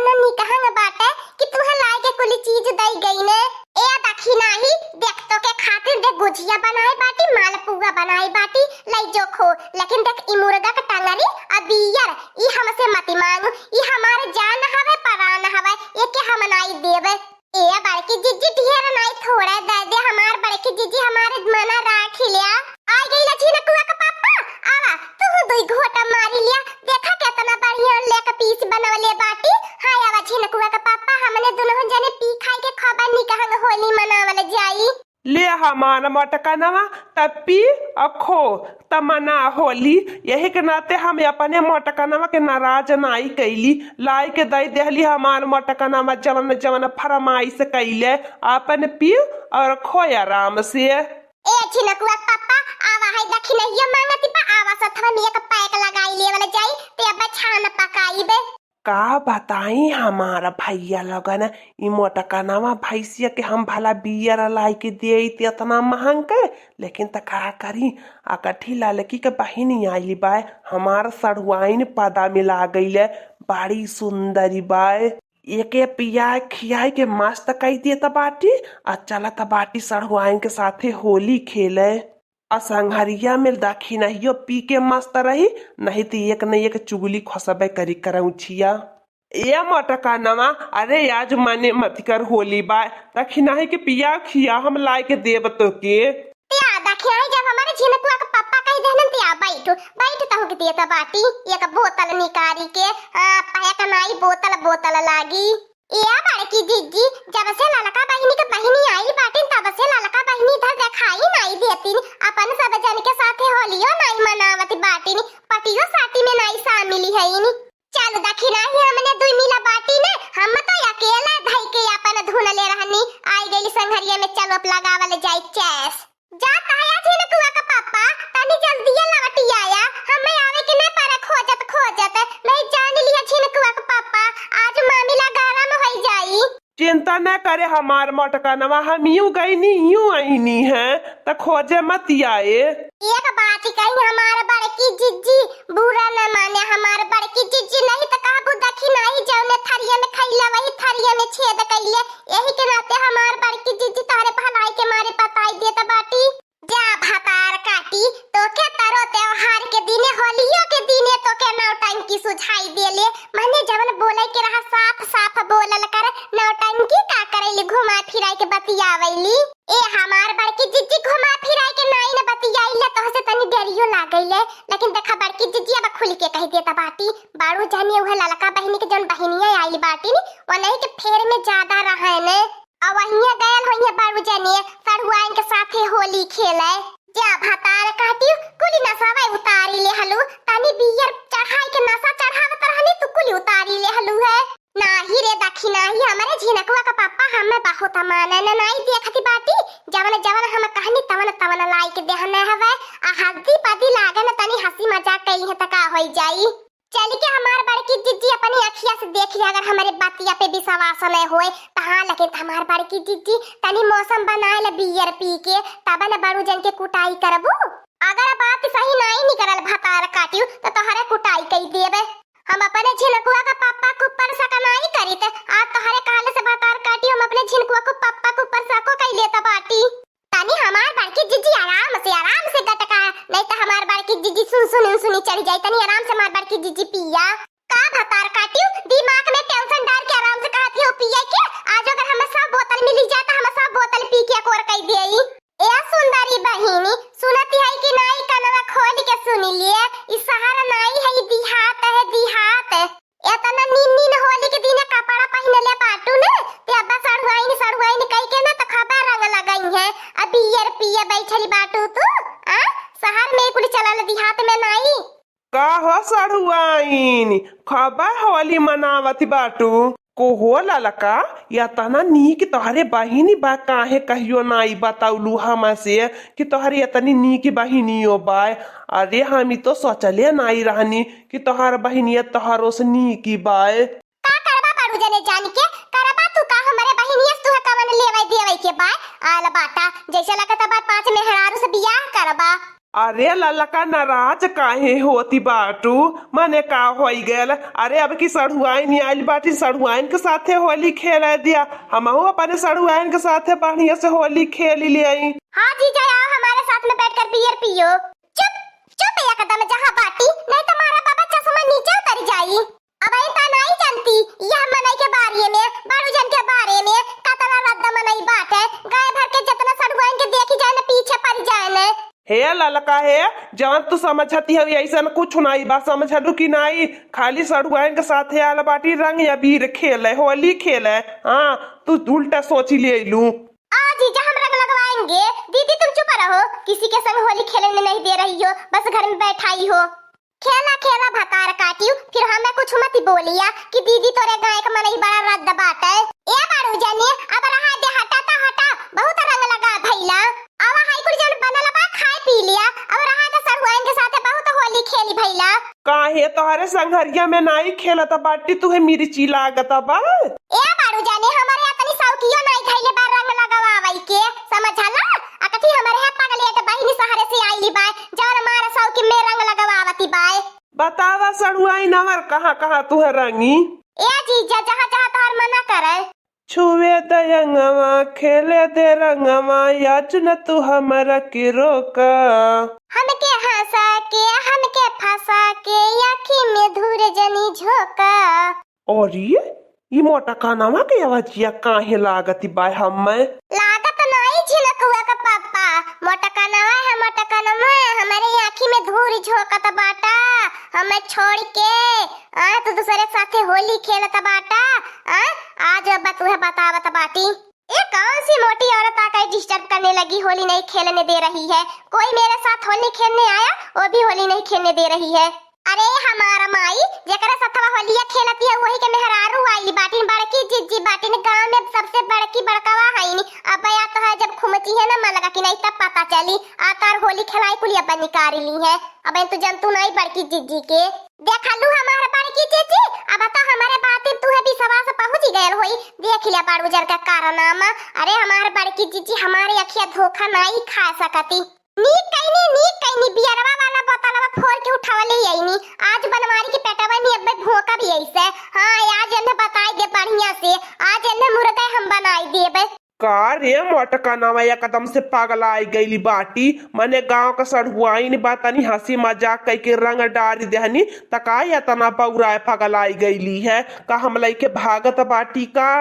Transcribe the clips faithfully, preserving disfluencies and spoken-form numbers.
न निकहंग बाटे कि तुहे लाए के कुली चीज दई गई ने। ए दखिनाही, देख तोके खातिर देख गुझिया बनाए बाटी, मालपुआ बनाए बाटी, लई जो खो। लेकिन देख ई मुर्गा के टंगरी आ बियर, ई हमसे मत मांग, ई हमार जान हवे, परान हवे, एके हम नाई देबे। ए बड़की जिज्जी, ढेर नाई, थोड़ा दे दे हमार बड़की जिज्जी, हमारे मना राखी लिया। आ गईला झिनकुआ के पापा, आवा, तू दुई घोटा मारी लिया। देखा केतना बढ़िया लेग पीस बनवले बाटी। हाय आवा झिनकुआ के पापा, हमने दुनहु जने पी खाई के खूब निकहंग होली मनावल जाई। ले हमार मोटकनवा, त पी अ खो, त मना होली। यही के नाते हम अपने मोटकनवा के नाराज नाई कइली, लाई के दई देहली हमार मोटकनवा जवन जवन फरमाइश कइले, आपन पी और खो आराम से। ए झिनकुआ पापा, आवा है दखिनहियो मांगती बा, आवा सथवा में एक पैक लगाई लेवल जाई, ते अब छान पकाई बे। का बताई हमार भइया लोगन, ई मोटकनवा भैंसिया के हम भला बियर लाई के देइत एतना महंग के, लेकिन त का करी, अकठी ललकी के बहिनी आइली बाय, हमार सढ़ुआइन पदा में लाग गइले, बड़ी सुंदरी बाय। एके पियाए खियाए के मस्त कई देत बाटी, आ चलत बाटी सढ़ुआइन के साथे होली खेले। आ संघरिया में दखिनहियो पी के मस्त रही, नहीं त एक न एक चुगली खोसबे करी करौछिया। ए मोटकनवा, अरे आज मने मत कर होली बाय, दखिनही के पिया खिया हम लाए के देब तोके। त्या दखिनही जब हमारे झिनकुआ के पापा कह देहन, त्या बैठ, बैठ तहु के देत बाटी, एक बोतल निकारी के, आ, पैक नाई बोतल, बोतल लागी। ए बड़की जिज्जी, जब से ललका बहिनी के बहिनी आइल बाटिन, तब से ललका बहिनी इधर देखाई नाई देतिन। अपन सब जन के साथे होलियो नाई मनावत बाटिन, पटियो साटी में नाई शामिल हईन। चल दखिनही, हमने दुई मिला बाटिन, हम तो अकेला धई के अपन धुनले रहनी। आई गइल संघरिया में, चलो अब लगावल जाई चैस। जा ताया झिनकुआ का पापा, तनी जल्दिया लवटी आया, हमें आवे के नहीं पारा खोजत खोजत, नहीं जान लिया झिनकुआ का पापा, आज मामला गरम होई जाई। चिंता न करे हमार मोटकनवा, हम यूं गईनी यूं आईनी है, त खोजे मत आए। एक बात कही हमार बड़की जिज्जी, बुरा न माने हमार बड़की जिज्जी, नहीं त कहबू दखिनही जौने थरिया में खैला वही थरिया में छेद कैले, यही के नाते हमार बड़की जिज्जी तोहरे भलाई के मारे बताई देत बाटी। जा भतार काटी, तोके तरो त्योहार के दिने, होलियो के दिने तोके नौटंकी सुझाई देले। मने जवन बोले के रहा साफ साफ बोलल कर, नौटंकी का करैली, घुमा फिराई के बतियावैली। ए हमार बड़की जिज्जी, घुमा फिराई के नाई न बतियाइले, तोहसे तनी देरियो लागैले, लेकिन देखा बड़की जिज्जी अब खुल के कह देता बाटी, बाड़ू जानिए उहे ललका बहिनी के जौन बहिनिया आइल बाटी नी, वनही के फेर में ज्यादा रहे ने। अवहिया गयल होइहे बाबू जनिए सढ़ुआइन के साथे होली खेले। जा भतार काटियो, कुली नसवा उतारी लेहलू, तनी बियर चढ़ाई के नसा चढ़ावत रहनी, तू कुली उतारी लेहलू है। नाही रे दखिनही, हमरे झिनकुआ का पापा हमें बहुत माने न, नाई देखती बाटी, जवन जवन हम कहनी तवन तवन लाई के देहने हवे, आ हल्दी पदी लागे न तनी हंसी मजाक कइली है त का होई जाई। चल के हमार बड़की जिज्जी अपनी अखिया से देखी, अगर हमरे बतिया पे विश्वास नहीं होए त। हाँ, लेकिन हमार बड़की जिज्जी तनी मौसम बनाए ले बियर पी के, तब न बड़ू जन के कुटाई करबू। अगर बात सही नहीं निकलल भतार काटियो त तोहरे कुटाई कई देबे। हम अपने झिनकुआ का पापा के ऊपर शक नहीं करीत, आज तोहरे कहले से भतार काटियो हम अपने झिनकुआ को पापा के ऊपर शको कई लेता बाटी। तनी हमार बड़की जिज्जी आराम से, आराम से गटका, नहीं तो हमार बड़की जिज्जी सुन सुन सुनी चढ़ जाई। तनी आराम से हमार बड़की जिज्जी पिया। का भतार काटियो, दिमाग में टेंशन डाल के आराम से कहती हो पिए के। आज अगर हमें सब बोतल मिली जाए तो हम सब बोतल पी के कोर कई देई। ए सुंदरी बहिनी, सुनती है कि नाई, कनवा खोल के सुनी लिए, ई शहर नाई है, ई देहात है, देहात। एतना नीन नीन होली के दिने कपड़ा पहिनले बाटू न, ते अब्बा सढ़ुआइन सढ़ुआइन कई के न त खबर रंग लगई है। अब बियर पिए बैठल बाटू तू, आ? शहर में कुल चलल देहात में नाई। का हो सढ़ुआइन, खबर होली मनावत बाटू? को हो ललका, एतना नीक तोहरे बहिनी बा, काहे कहियो नाई बतौलू हमसे कि तोहरे एतनी नीक बहिनियो बा? अरे हम ई तो सोचले नाई रहनी कि तोहार बहिनिया तोहरो से नीकी बाय। का करबा बड़ू जने जान के? करबा तू का हमरे बहिनिया से तुहे कवन लेवै देवै के बाय? आल बाटा, जैसे लगत बा पाँच मेहरारू से बियाह करबा। अरे ललका, नाराज काहे होती बाटू? मने का होई गयल? अरे, अब की सढ़ुआइन आइल बाटी, सढ़ुआइन के साथे होली खेले दिया, हमहू अपने सढ़ुआइन के साथे बढ़िया से होली खेल ले आई। हाँ जीजा, आओ हमारे साथ में बैठकर बियर पियो। चुप, चुप एकदम जहाँ बाटी, नहीं तो मारा बाबा चश्मा नीचे उतर जाई। अब इन ता नहीं जानती यह मनई के बारे में, बड़ू जन के बारे में, कतना रद्द मनई बाटे, गाय भर के जितना सढ़ुआइन के देखी जाए न पीछे पड़ जाए न। हे ललका हे, जवन तू समझती हऊ ऐसन कुछ नाई बा, समझलू कि नाई? खाली सढ़ुआइन के साथे आल बाटी रंग अबीर खेले, होली खेले। हाँ, तू उल्टा सोची ले लू। आ जीजा, हम रंग लगवाएंगे। दीदी तुम चुप रहो, किसी के संग होली खेलने नहीं दे रही हो, बस घर में बैठाई हो। खेला खेला भतार काटियो, फिर हमें कुछ मत बोलिया कि दीदी तोरे गाय के मनई बड़ा रद्द बाटे। ए बाड़ू जानी, अब रहा दे, हटा ता हटा, बहुत रंग लगा भैला। अब हाई कुल जन बनल बा, खाए पी लिया, अब रहा दे, सढ़ुआइन के साथे बहुत होली खेली भैला। काहे तोहरे संघरिया में नाई खेलत बाटी, तुहे मिर्ची लागत बा? ए बाड़ू जानी, हमारे अतनी सौकियो नाई धैले बा रंग लगवावई के, समझला? आ कथी हमारे है पगलेट बहिनी सहरे से आइली बा, जवन मार सौकी में रंग लगवावती बाय। बतावा सड़ुआइन, अवर कहाँ कहाँ तुहे रंगी? ए जीजा, जहाँ जहाँ तोहर मना करे। छुए दे अंगवा, खेले दे रंगवा, आज न तू हमरा के रोका। हमके हंसा के, हमके फंसा के, आँखी में धूर जनी झोंका। अरे, ई मोटकनवा के अवजिया काहे लागत बा हम्मे? लागत नाई झिनकुआ का पापा, मोटकनवा है, मोटकनवा, हमरे आँखी में धूर झोंकत बाटा, हम्मे छोड़ के, आ, तू दूसरे के साथे होली खेलत बाटा, आ, आज अब तुहे बतावत बाटी। ये कौन सी मोटी औरत आकर disturb करने लगी, होली नहीं खेलने दे रही है, कोई मेरे साथ होली खेलने आया, वो भी होली नहीं खेलने दे रही है। अरे हमार माई, जेकरा सथवा होलिया खेलती है, वही के मेहरारू आइली बाटिन, बड़की जिज्जी बाटिन, गाँव में सबसे बड़की बड़कवा हईन। अब या तो है, जब घूमती है ना मलगा की नहीं, तब पता चली। आ तार होली खेलाई कुली अब निकारी ली है। अब तो जंतु नहीं बड़की जिज्जी के। देखलू हमार बड़की जिज्जी, अब तो हमारे बात तुहे विश्वास पहुँच गयल होई। देख लिया बाड़ू जर का कारनामा। अरे हमार बड़की जिज्जी हमारे अखिया धोखा नहीं खा सकती। नीक कइनी, नीक कइनी, बियरवा वाला बोतलवा फोर के उठावा ले आइनी। आज बनवारी के पेटवा नी अब्बे भोंका भी ऐसे। हाँ, आज एन्हे बताई दे बढ़िया से, आज एन्हे मुर्गा हम बनाई देबे। का रे मोटकनवा एकदम से पगलाई गइली बाटी, मने गाँव का सड़ुआइन बा, तनी हँसी मजाक कइके रंग डारी देहनी, त का एतना बौराए पगलाई गइली है? का हम लइके भागत बाटी का?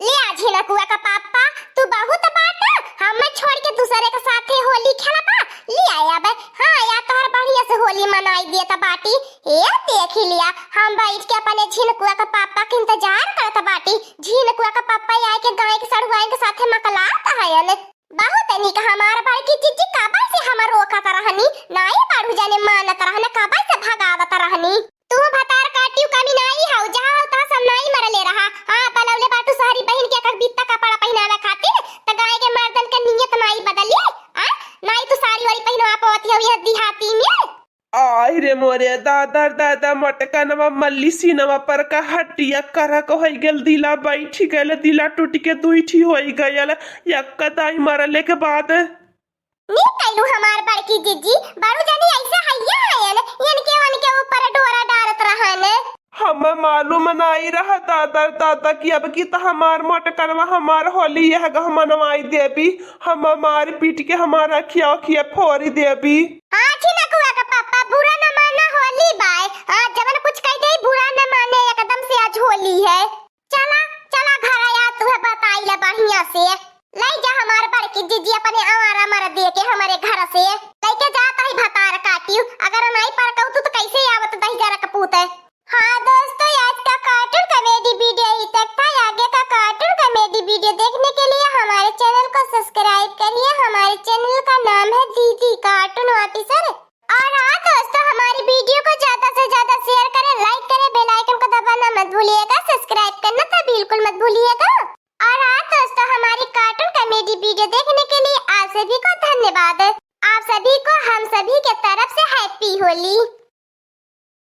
ले आ झिनकुआ का पापा, तू बहुत बाटा, हम्मे छोड़ के दूसरे के साथे होली खेलबा। ले आया बे, हाँ या तोहर बढ़िया से होली मनाई देत बाटी। ए देखी लिया, हम बैठ के अपने झिनकुआ का पापा के इंतजार करत बाटी। झिनकुआ का पापा आए के गाय के सड़ुआइन के साथे मकलात हयन। बहुत नीक हमार बड़की जिज्जी, काबर से हमर रोकत रहनी, नाई बाड़ू जाने मानत रहने, काबर से भगावत रहनी। तू भतार काटियो कमी नाई हऊ, जहाँ हऊ तहाँ सब नाई मरले रहा। हाँ, बनौले बाटू सहरी बहिन के एक बित्ता कपड़ा पहिनावे खातिर, त गाय के मर्दन के नियत नाई बदली। आ, नाई तू साड़ी वाड़ी पहिनवा पावती हऊ यह दिहाती में। आय रे मोरे दादा, दादा मोटकनवा मल्ली सीनवा पर का हड्डिया करक होई गेल, दिला बैठ गेल, दिला टूट के दुई ठी होई गयल, यक्का दाई मरले के बाद। नी कैलू हमार बड़की जिज्जी, बड़ू जनी ऐसे हइया हयन, इनके उनके ऊपर डोरा डारत रहन। हमें मालूम नाई रहा दादा, दादा कि अब की त हमार मोटकनवा हमार होली यह गह मनवाई देबी, हम मार पीट के हमार अखिया अखिया फोरी देबी। हाँ, झिनकुआ का पापा, बुरा न माना, होली बाय। हाँ, जवन कुछ कह दे, बुरा न माने, एकदम से आज होली है। चला, चला घर आया, तुहे बताई ले बढ़िया से। ले जा हमार बड़की जिज्जी अपने आवारा मर दे के हमारे घर से। लेके जा ताई भतार काटियो, अगर नाई पर कहू तू तो कैसे आवत दही जरा कपूत है। हाँ दोस्तों, आज का cartoon comedy video यहीं तक था। आगे का cartoon comedy video देखने के लिए हमारे channel को subscribe करिए। हमारे channel का नाम है दीदी cartoon officer। और हाँ दोस्तों, हमारी video को ज्यादा से ज्यादा share करें, like करें, bell icon को दबाना मत भूलिएगा, subscribe करना तो बिल्कुल मत भूलिएगा। और हाँ दोस्तों, हमारी cartoon comedy video देखने के लिए आप सभी को धन्यवाद। आप सभी को हम सभी के तरफ से happy होली।